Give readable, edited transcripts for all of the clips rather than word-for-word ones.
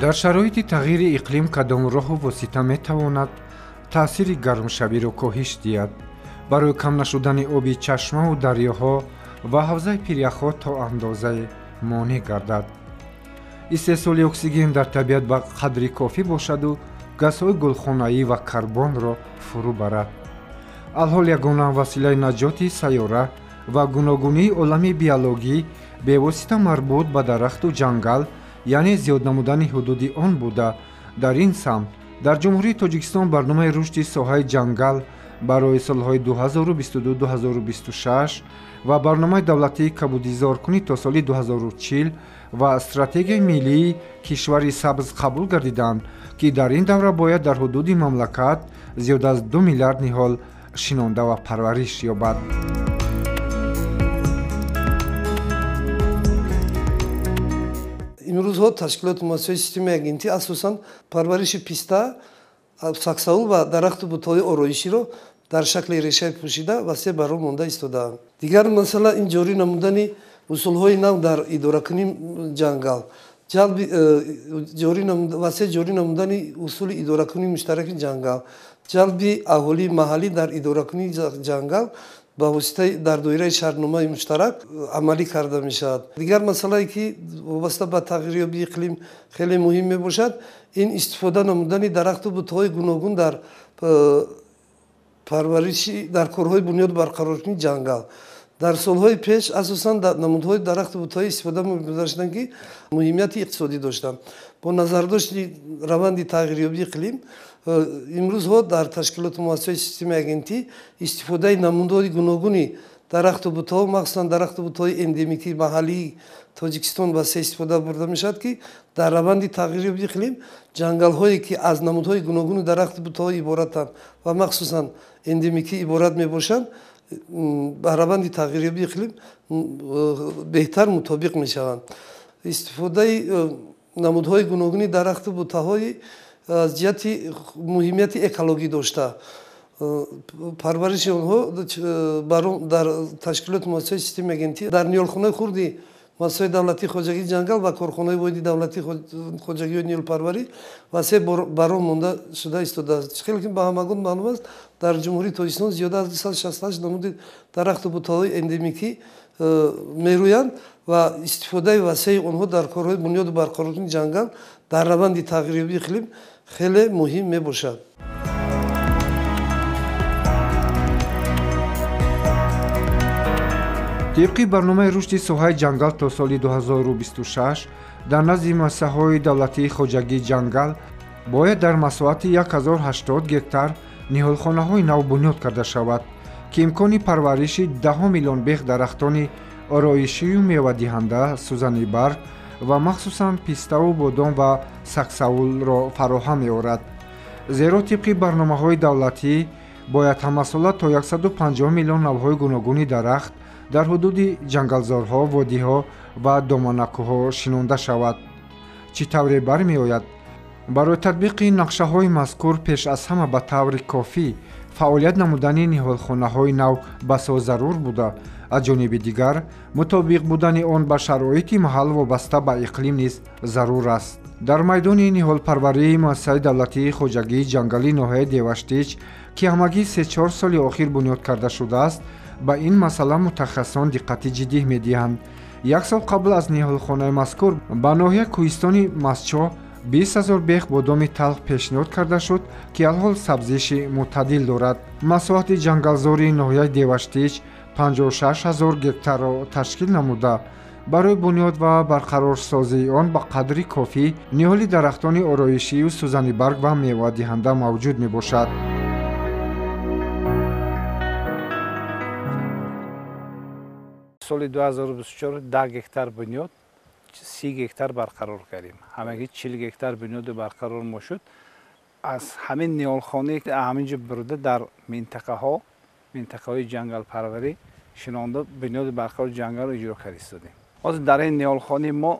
Дар шароити тағйири иқлим кадом роҳу восита метавонад таъсири гармшавиро коҳиш диҳад? Барои кам нашудани оби чашмаву дарёҳо ва ҳавзаи пиряхҳо то андозае монеъ гардад. Истеҳсоли оксиген дар табиат ба қадри кофӣ бошаду газҳои гулхонаӣ ва карбонро фурӯ барад. Алҳол ягона василаи наҷоти сайёра ва гуногунии олами биологӣ бевосита марбут ба дарахту ҷангал, яъне зиёд намудани ҳудуди он буда, дар ин самт дар Ҷумҳурии Тоҷикистон барномаи рушди соҳаи ҷангал барои солҳои 2022-2026 ва барномаи давлатии кабудизоркунӣ то соли 2040 ва стратегияи миллии кишвари сабз қабул гардиданд, ки дар ин давра бояд дар ҳудуди мамлакат зиёд аз 2 миллиард ниҳол шинонда ва парвариш ёбад. Имрӯзҳо ташкилоту муассисаҳои системаи агентӣ асосан парвариши писта, саксаул ва дарахту бутҳои ороиширо дар шакли решаи пӯшида васеъ ба роҳ монда истодаанд. Дигар масъала ин ҷорӣ намудани усулҳои нав дар идоракунии ҷангал, васеъ ҷорӣ намудани усули идоракунии муштараки ҷангал, ҷалби аҳолии маҳаллӣ дар идоракунии ҷангал ба воситаи дар доираи шартномаи муштарак амалӣ карда мешавад. Дигар масъалае, ки вобаста ба тағйирёбии иқлим хеле муҳим мебошад, ин истифода намудани дарахту бутҳои гуногун дар парвариши дар корҳои бунёду барқароркунии ҷангал. Дар солҳои пеш асосан намудҳои дарахту бутҳои истифода мебурданд, ки муҳимияти иқтисодӣ доштанд. Бо назардошти раванди тағйирёбии иқлим имрӯзҳо дар ташкилоту муассисаҳои системаи агентӣ истифодаи намудҳои гуногуни дарахту бутҳо, махсусан дарахту бутҳои эндемикии маҳаллии Тоҷикистон васеъ истифода бурда мешавад, ки дар раванди тағйирёбии иқлим ҷангалҳое, ки аз намудҳои гуногуни дарахту бутҳо иборатанд ва махсусан эндемикӣ иборат мебошанд, ба раванди тағйирёбии иқлим беҳтар мутобиқ мешаванд. Истифодаи намудҳои гуногуни дарахту бутаҳои аз ҷиҳати муҳимияти экологӣ дошта, парвариши онҳо дар ташкилоти муассисаҳои системаи агентӣ дар ниҳолхонаи хурди муассисаҳои давлатии хоҷагии ҷангал ва корхонаҳои воҳиди давлатии хоҷагиҳои ниҳолпарварӣ васеъ ба роҳ монда шуда истодааст. Хеле ки ба ҳамагон маълум аст, дар Ҷумҳурии Тоҷикистон зиёда аз 268 намуди дарахту бутаҳои эндемикӣ мерӯянд ва истифодаи васеи онҳо дар корҳои бунёду барқароркунии ҷангал дар раванди тағйирёбии иқлим хеле муҳим мебошад. Тибқи барномаи рушди соҳаи ҷангал то соли 2026 дар назди муассисаҳои давлатии хоҷагии ҷангал бояд дар масоҳати 1080 гектар ниҳолхонаҳои нав бунёд карда шавад, ки имкони парвариши 10 миллион бех дарахтони ороишию мевадиҳанда, сӯзани барг ва махсусан пиставу бодом ва саксаулро фароҳам меорад. Зеро тибқи барномаҳои давлатӣ бояд ҳамасола то 150 миллион навъҳои гуногуни дарахт дар ҳудуди ҷангалзорҳо, водиҳо ва доманакӯҳо шинонда шавад. Чӣ тавре бармеояд? Барои татбиқи нақшаҳои мазкур пеш аз ҳама ба таври кофӣ фаъолият намудани ниҳолхонаҳои нав басо зарур буда, аз ҷониби дигар мутобиқ будани он ба шароити маҳал вобаста ба иқлим низ зарур аст. Дар майдони ниҳолпарварии муассисаи давлатии хоҷагии ҷангали ноҳияи Деваштич, ки ҳамагӣ 3-4 соли охир бунёд карда шудааст, ба ин масъала мутахассисон диққати ҷиддӣ медиҳанд. Як сол қабл аз ниҳолхонаи мазкур ба ноҳияи кӯҳистони Масчоҳ 20 000 бех бодоми талх пешниҳод карда шуд, ки алҳол сабзиши мӯътадил дорад. Масоҳати ҷангалзори ноҳияи Деваштич 56 000 гектарро ташкил намуда, барои бунёд ва барқарорсозии он ба қадри кофӣ ниҳоли дарахтони ороишию сӯзани барг ва мевадиҳанда мавҷуд мебошад. Соли 2024 10 гектар бунёд, 30 гектар барқарор кардем. Ҳамагӣ 40 гектар бунёду барқарор мо шуд. Аз ҳамин ниҳолхонае ки ҳамин ҷо бурда дар минтақаҳои ҷангалпарварӣ шинонда бунёди барқарори ҷангалро иҷро карда истодем. Ҳозир дар ин ниҳолхонаи мо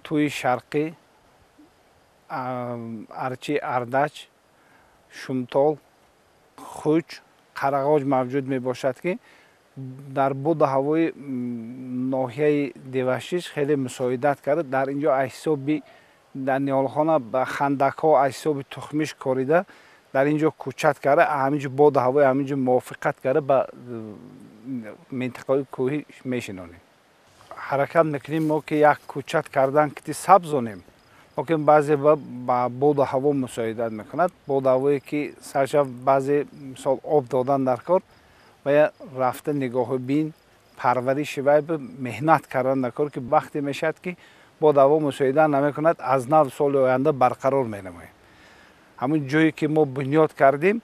тӯи шарқӣ, арчи ардач, шумтол, хуч, қарағоҷ мавҷуд мебошад, ки дар буду ҳавои ноҳияи Деваштич хеле мусоидат карда. Дар ин ҷо аз ҳисоби Дар ниҳолхона ба хандакҳо аз ҳисоби тухмиш корида дар ин ҷо кӯчат карда, ҳамин ҷо боду ҳавои ҳамин ҷо мувофиқат карда ба минтақаҳои кӯҳӣ мешинонем. Ҳаракат мекунем мо ки як кӯчат кардан кити сабзонем, лекин баъзе ба боду ҳаво мусоидат мекунад. Боду ҳавое ки саршав баъзе мисол об додан дар кор ва я рафта нигоҳу бин парвариши вай меҳнат кардан дар кор, ки вақте мешавад ки боду ҳаво мусоидат намекунад, аз нав соли оянда барқарор менамоем. Ҳамон ҷое ки мо бунёд кардем,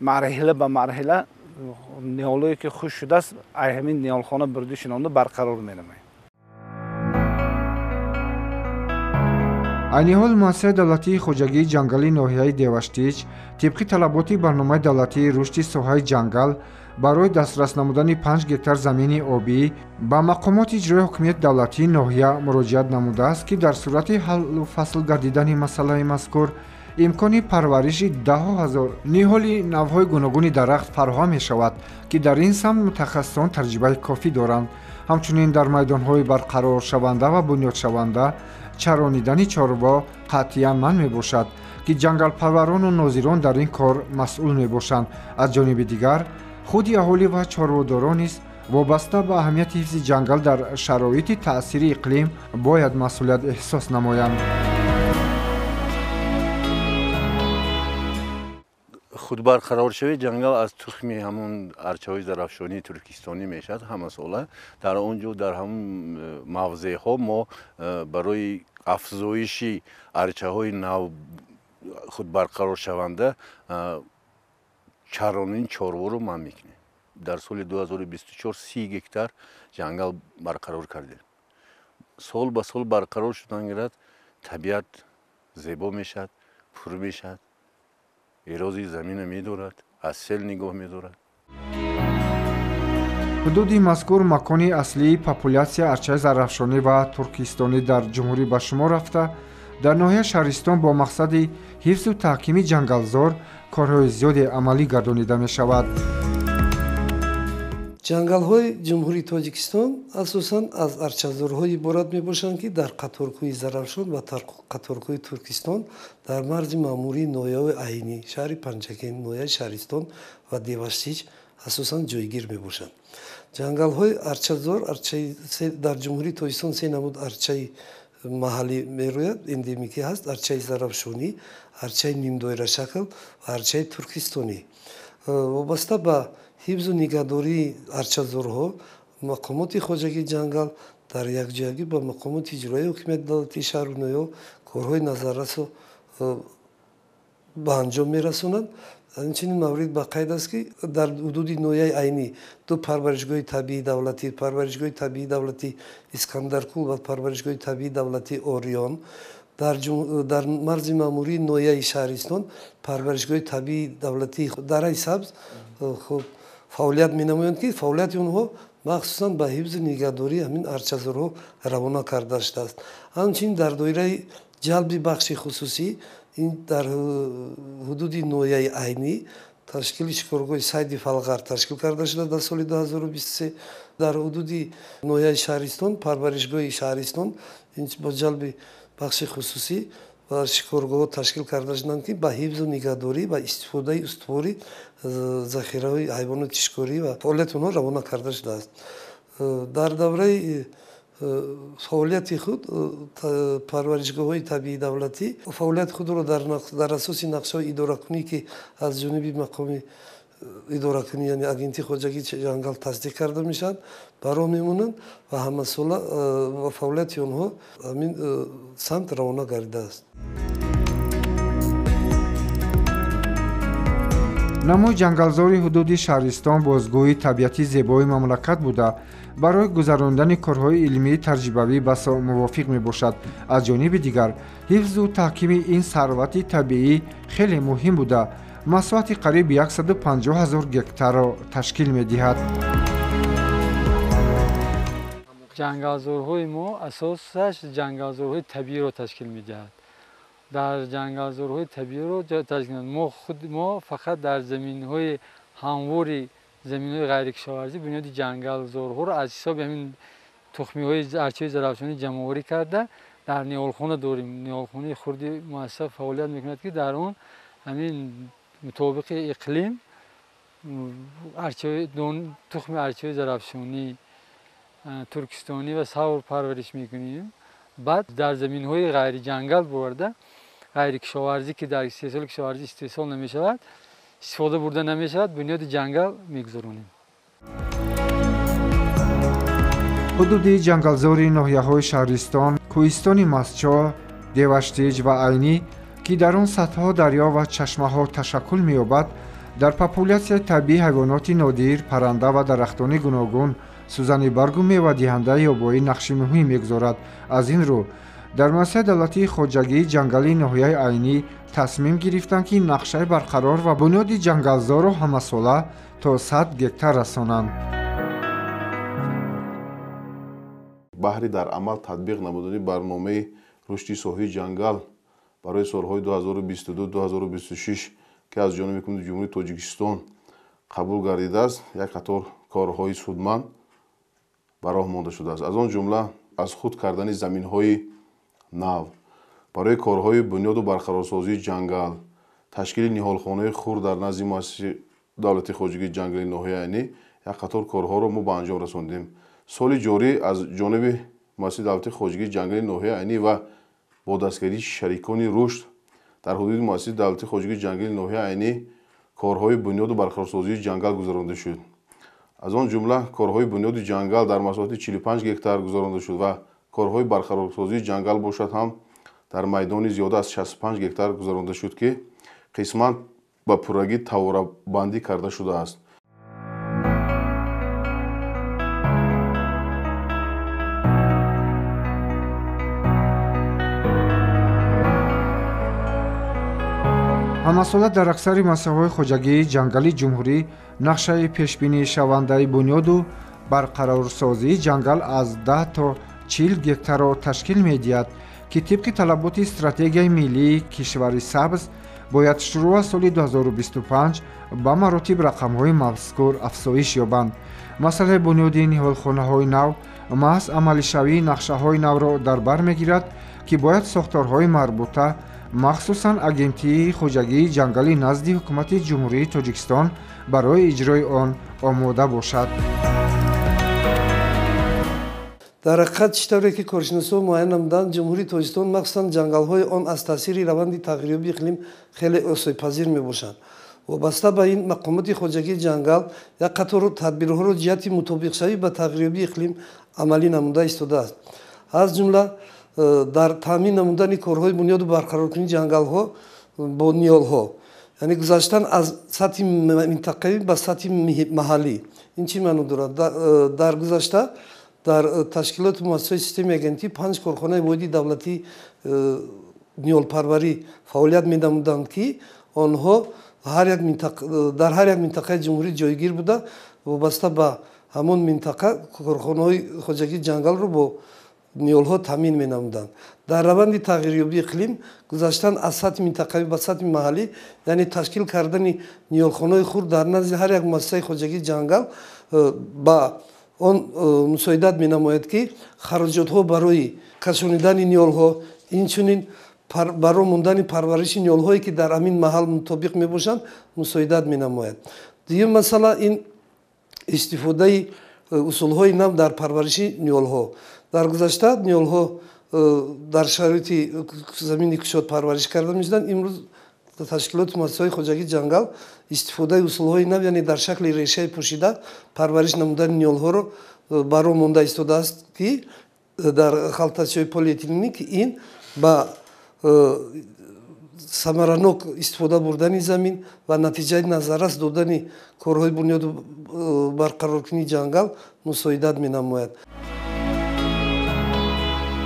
марҳила ба марҳила ниҳолое ки хушк шудааст, ай ҳамин ниҳолхона бурда шинонда барқарор менамоем. Айни ҳол муассисаи давлатии хоҷагии ҷангали ноҳияи Деваштич тибқи талаботи барномаи давлатии рушди соҳаи ҷангал барои дастрас намудани 5 гектар замини обӣ ба мақомоти иҷрои ҳукумияти давлатии ноҳия муроҷиат намудааст, ки дар сурати ҳаллу фасл гардидани масъалаи мазкур имкони парвариши даҳҳо ҳазор ниҳоли навъҳои гуногуни дарахт фароҳам мешавад, ки дар ин самт мутахассисон таҷрибаи кофӣ доранд. Ҳамчунин дар майдонҳои барқароршаванда ва бунёдшаванда чаронидани чорво қатъиян манъ мебошад, ки ҷангалпарварону нозирон дар ин кор масъул мебошанд. Аз ҷониби дигар, худи аҳолӣ ва чорводорон низ вобаста ба аҳамияти ҳифзи ҷангал дар шароити таъсири иқлим бояд масъулият эҳсос намоянд. Худбарқароршавии ҷангал аз тухми ҳамон арчаҳои зарафшонии туркистонӣ мешавад ҳамасола. Дар он ҷо дар ҳамон мавзеъҳо мо барои афзоиши арчаҳои нав худбарқароршаванда чаронини чорворо манъ мекунем. Дар соли 2024 30 гектар ҷангал барқарор кардем. Сол ба сол барқарор шудан гирад, табиат зебо мешавад, пур мешавад, эрози замина медорад, аз сел нигоҳ медорад. Ҳудуди мазкур макони аслии популятсия арчаи зарафшонӣ ва туркистонӣ дар ҷумҳурӣ ба шумор рафта, дар ноҳияи Шаҳристон бо мақсади ҳифзу таҳкими ҷангалзор корҳои зиёде амалӣ гардонида мешавад. Ҷангалҳои Ҷумҳурии Тоҷикистон асосан аз арчазорҳо иборат мебошанд, ки дар қаторкӯҳи Зарафшон ва қаторкӯҳи Туркистон дар марзи маъмурии ноҳияҳои Айнӣ, шаҳри Панҷакент, ноҳияи Шаҳристон ва Деваштич асосан ҷойгир мебошанд. Ҷангалҳои арчазор дар Ҷумҳурии Тоҷикистон се намуд арчаи маҳаллӣ мерӯяд, эндемикӣ ҳаст: арчаи зарафшонӣ, арчаи нимдоирашакл ва арчаи туркистонӣ. Вобаста ба ҳифзу нигаҳдории арчазорҳо мақомоти хоҷагии ҷангал дар якҷоягӣ ба мақомоти иҷроияи ҳукумати давлатии шаҳру ноҳияҳо корҳои назаррасро ба анҷом мерасонанд. Инчунин маврид ба қайд аст, ки дар ҳудуди ноҳияи Айнӣ ду парваришгоҳи табиии давлатӣ, парваришгоҳи табиии давлатии Искандаркул ва парваришгоҳи табиии давлатии Ориён, дар марзи маъмурии ноҳияи Шаҳристон парваришгоҳи табиии давлатии Дараи Сабз хуб фаъолият менамоянд, ки фаъолияти онҳо махсусан ба ҳифзу нигаҳдории ҳамин арчазорҳо равона карда шудааст. Ҳамчунин дар доираи ҷалби бахши хусусӣ ин дар ҳудуди ноҳияи Айнӣ ташкили шикоргоҳи сайди Фалғар ташкил карда шуда дар соли 2023. Дар ҳудуди ноҳияи Шаҳристон парваришгоҳи Шаҳристон бо ҷалби бахши хусусӣ ва шикоргоҳҳо ташкил карда шуданд, ки ба ҳифзу нигаҳдорӣ ва истифодаи устувори захираҳои ҳайвоноти шикорӣ ва фаъолияти онҳо равона карда шудааст. Дар давраи фаъолияти худ парваришгоҳҳои табиии давлатӣ фаъолияти худро дар асоси нақшаҳои идоракунӣ, ки аз ҷониби мақоми идоракунӣ, яъне агентии хоҷагии ҷангал тасдиқ карда мешаванд, ба роҳ мемонанд ва ҳамасола фаъолияти онҳо ҳамин самт равона гардидааст. Намои ҷангалзори ҳудуди Шаҳристон бозгӯи табиати зебои мамлакат буда, барои гузарондани корҳои илмии таҷрибавӣ басо мувофиқ мебошад. Аз ҷониби дигар, ҳифзу таҳкими ин сарвати табиӣ хеле муҳим буда, масоҳати қариб 150 ҳазор гектарро ташкил медиҳад. Ҷангалзорҳои мо асосаш ҷангалзорҳои табииро ташкил медиҳад. Дар ҷангалзорҳои табииро ташкил мо фақат дар заминҳои ҳамвори заминҳои ғайрикишоварзӣ бунёди ҷангалзорҳоро аз ҳисоби ҳамин тухмиҳои арчаҳои зарафшонӣ ҷамъоварӣ карда, Дар ниҳолхона дорем, ниҳолхонаи хурди муассиса фаъолият мекунад, ки дар он ҳамин мутобиқи иқлим тухми арчаҳои зарафшонӣ, туркистонӣ ва савр парвариш мекунем. Баъд дар заминҳои ғайриҷангал бурда, ғайрикишоварзӣ, ки дар истеҳсоли кишоварзӣ истеҳсол намешавад, истифода бурда намешавад, бунёди ҷангал мегузаронем. Ҳудуди ҷангалзори ноҳияҳои шаҳристон, кӯҳистони Мастчоҳ, Деваштич ва Айнӣ, ки дар он садҳо дарё ва чашмаҳо ташаккул меёбад, дар популятсияи табиии ҳайвоноти нодир, парранда ва дарахтони гуногун, сӯзани баргу мевадиҳандаи ёбоӣ нақши муҳим мегузорад. Аз ин рӯ дар муассисаи давлатии хоҷагии ҷангали ноҳияи Айнӣ тасмим гирифтанд, ки нақшаи барқарор ва бунёди ҷангалзорро ҳамасола то 100 гектар расонанд. Баҳри дар амал татбиқ намудани барномаи рушди соҳаи ҷангал барои солҳои 2022-2026, ки аз ҷониби Ҳукумати Ҷумҳурии Тоҷикистон қабул гардидааст, як қатор корҳои судманд ба роҳ монда шудааст. Аз он ҷумла аз худ кардани заминҳои нав барои корҳои бунёду барқарорсозии ҷангал, ташкили ниҳолхонаи хурд дар назди муассисаи давлатии хоҷагии ҷангали ноҳияи Айнӣ як қатор корҳоро мо ба анҷом расондем. Соли ҷорӣ аз ҷониби муассисаи давлатии хоҷагии ҷангали ноҳияи Айнӣ ва бо дастгирии шарикони рушд дар ҳудуди муассисаи давлатии хоҷагии ҷангали ноҳияи Айнӣ корҳои бунёду барқарорсозии ҷангал гузаронда шуд. Аз он ҷумла корҳои бунёди ҷангал дар масоҳати 45 гектар гузаронда шуд ва корҳои барқарорсозии ҷангал бошад ҳам дар майдони зиёда аз 65 гектар гузаронда шуд, ки қисман ба пуррагӣ таворабандӣ карда шудааст. Ҳамасола дар аксари муассисаҳои хоҷагии ҷангали ҷумҳурӣ нақшаи пешбинишавандаи бунёду барқарорсозии ҷангал аз 10 то 40 гектарро ташкил медиҳад, ки тибқи талаботи стратегияи миллии кишвари сабз бояд шурӯъ аз соли 2025 ба маротиб рақамҳои мазкур афзоиш ёбанд. Масъалаи бунёди ниҳолхонаҳои нав маҳз амалишавии нақшаҳои навро дар бар мегирад, ки бояд сохторҳои марбута, махсусан Агентии хоҷагии ҷангали назди Ҳукумати Ҷумҳурии Тоҷикистон барои иҷрои он омода бошад. Дар ҳақиқат, чӣ тавре ки коршиносҳо муайян намуданд, Ҷумҳурии Тоҷикистон, махсусан ҷангалҳои он, аз таъсири раванди тағйирёбии иқлим хеле осебпазир мебошанд. Вобаста ба ин, мақомоти хоҷагии ҷангал як қатор тадбирҳоро ҷиҳати мутобиқшавӣ ба тағйирёбии иқлим амалӣ намуда истодааст. Аз ҷумла дар таъмин намудани корҳои бунёду барқароркунии ҷангалҳо бо ниҳолҳо, яъне гузаштан аз сатҳи минтақавӣ ба сатҳи маҳаллӣ. Ин чӣ маъно дорад? Дар гузашта дар ташкилоти муассисаҳои системаи агентӣ 5 корхонаи воҳиди давлатии ниҳолпарварӣ фаъолият менамуданд, ки онҳо дар ҳар як минтақаи ҷумҳурӣ ҷойгир буда, вобаста ба ҳамон минтақа корхонаҳои хоҷагии ҷангалро бо ниҳолҳо таъмин менамуданд. Дар раванди тағйирёбии иқлим гузаштан аз сатҳи минтақавӣ ба сатҳи маҳаллӣ, яъне ташкил кардани ниҳолхонаҳои хурд дар назди ҳар як муассисаи хоҷагии ҷангал ба он мусоидат менамояд, ки хароҷотҳо барои кашонидани ниҳолҳо, инчунин баро мондани парвариши ниҳолҳое, ки дар ҳамин маҳал мутобиқ мебошанд, мусоидат менамояд. Дуюм масъала ин истифодаи усулҳои нав дар парвариши ниҳолҳо. Дар гузашта ниҳолҳо дар шароити замини кушод парвариш карда мешуданд. Имрӯз ташкилоти муассисаҳои хоҷагии ҷангал истифодаи усулҳои нав, яъне дар шакли решаи пӯшида парвариш намудани ниҳолҳоро баро монда истодааст, ки дар халтачаҳои полиэтиленӣ, ки ин ба самаранок истифода бурдани замин ва натиҷаи назаррас додани корҳои бунёду барқароркунии ҷангал мусоидат менамояд.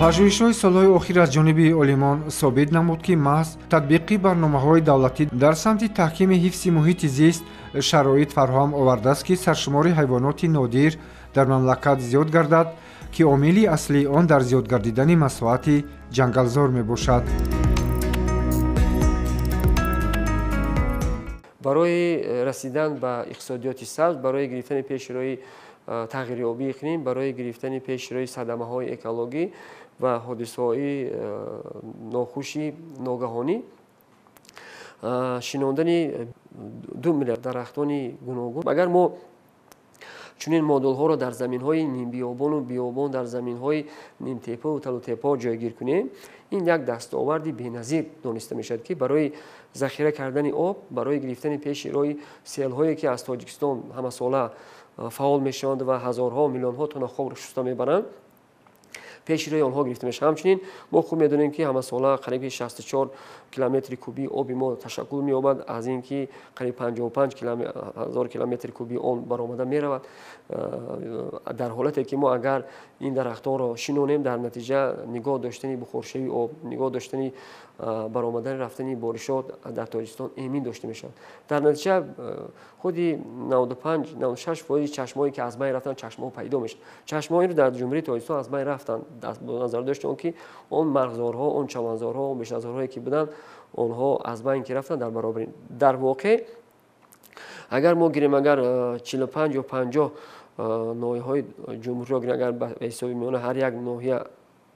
Пажӯҳишҳои солҳои охир аз ҷониби олимон собит намуд, ки маҳз татбиқи барномаҳои давлатӣ дар самти таҳкими ҳифзи муҳити зист шароит фароҳам овардааст, ки саршумори ҳайвоноти нодир дар мамлакат зиёд гардад, ки омили аслии он дар зиёд гардидани масоҳати ҷангалзор мебошад. Барои расидан ба иқтисодиёти сабз, барои гирифтани пешрои тағйирёбии иқлим, барои гирифтани пешрои садамаҳои экологӣ ва ҳодисаҳои нохуши ногаҳонӣ, шинондани 2 миллиард дарахтони гуногун. Агар мо чунин модулҳоро дар заминҳои нимбиёбону биёбон, дар заминҳои нимтепа ва талутепаҳо ҷойгир кунем, ин як дастоварди беназир дониста мешавад, ки барои захира кардани об, барои гирифтани пеши роҳи селҳое, ки аз Тоҷикистон ҳамасола фаъол мешаванд ва ҳазорҳо миллионҳо тонна хокро шуста мебаранд, пеши роҳи онҳо гирифта мешавад. Ҳамчунин мо хуб медонем, ки ҳамасола қариби 64 километри кубии оби мо ташаккул меёбад, аз ин ки қариб 55 ҳазор километри кубии он баромада меравад. Дар ҳолате ки мо агар ин дарахтонро шинонем, дар натиҷа нигоҳ доштани бухоршавии об, нигоҳ доштани баромадани рафтани боришот дар Тоҷикистон эмин дошта мешавад. Дар натиҷа худи 95-96% чашмҳое, ки аз байн рафтанд, чашмҳо пайдо мешаванд. Чашмҳоеро дар Ҷумҳурии Тоҷикистон аз байн рафтанд, бо назардошти он ки он марғзорҳо, он чаманзорҳо, он бешазорҳое ки буданд, онҳо аз байн ки рафтанд. Дар баробари дар воқеъ агар мо гирем, агар 45 ё 50 ноҳияҳои ҷумҳуриро гирем, агар ба ҳисоби миёна ҳар як ноҳия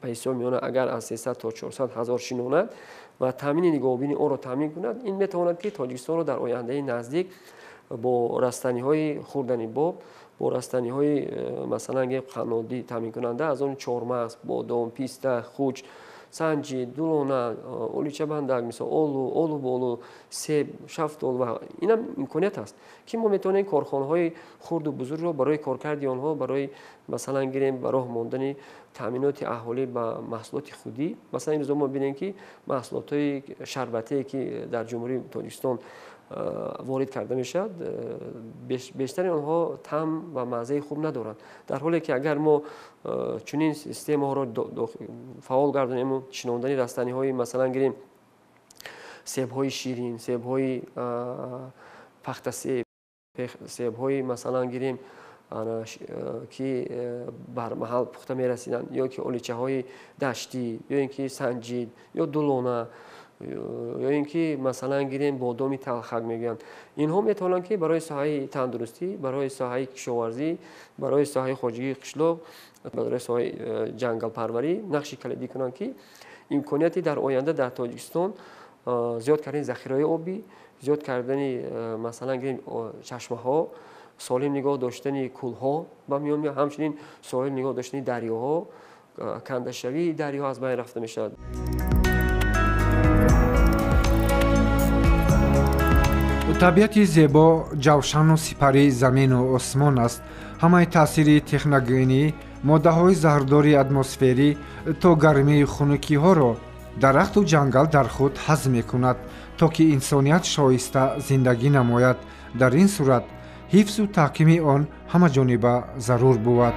ба ҳисоби миёна агар аз 300 то 400 ҳазор шинонад ва таъмини нигоҳубини онро таъмин кунад, ин метавонад, ки Тоҷикистонро дар ояндаи наздик бо растаниҳои хурдани боб, бо растаниҳои масалан гирем қаннодӣ таъминкунанда, аз он чормағз, бодом, писта, хуч, санҷи, дулона, оличабандак, мисол олу, олуболу, себ, шафтол, ва инам имконият аст, ки мо метавонем корхонаҳои хурду бузургро барои коркарди онҳо, барои масалан гирем ба роҳ мондани таъминоти аҳолӣ ба маҳсулоти худӣ. Масалан, имрӯз мо бинем, ки маҳсулотҳои шарбатие, ки дар Ҷумҳурии Тоҷикистон ворид карда мешавад, бештари онҳо таъм ва маззаи хуб надоранд. Дар ҳоле ки агар мо чунин системаҳоро фаъол гардонем, шинондани растаниҳои масалан гирем себҳои ширин, себҳои пахтасеб, себҳои масалан гирем ки бар маҳал пухта мерасиданд, ё ки оличаҳои даштӣ, ё ин ки санҷид, ё дулона, ё ин ки масалан гирем бодоми талхак мегӯянд, инҳо метавонанд, ки барои соҳаи тандурустӣ, барои соҳаи кишоварзӣ, барои соҳаи хоҷагии қишлоқ, барои соҳаи ҷангалпарварӣ нақши калидӣ кунанд, ки имконияти дар оянда дар Тоҷикистон зиёд кардани захираҳои обӣ, зиёд кардани масалан гирем чашмаҳо, солим нигоҳ доштани кӯлҳо ба миён меояд, ҳамчунин солим нигоҳ доштани дарёҳо, кандашавии дарёҳо аз байн рафта мешавад. Табиати зебо ҷавшану сипари замину осмон аст. Ҳамаи таъсири техногенӣ, моддаҳои заҳрдори атмосферӣ то гармию хунукиҳоро дарахту ҷангал дар худ ҳазм мекунад, то ки инсоният шоиста зиндагӣ намояд. Дар ин сурат ҳифзу таҳкими он ҳамаҷониба зарур бувад.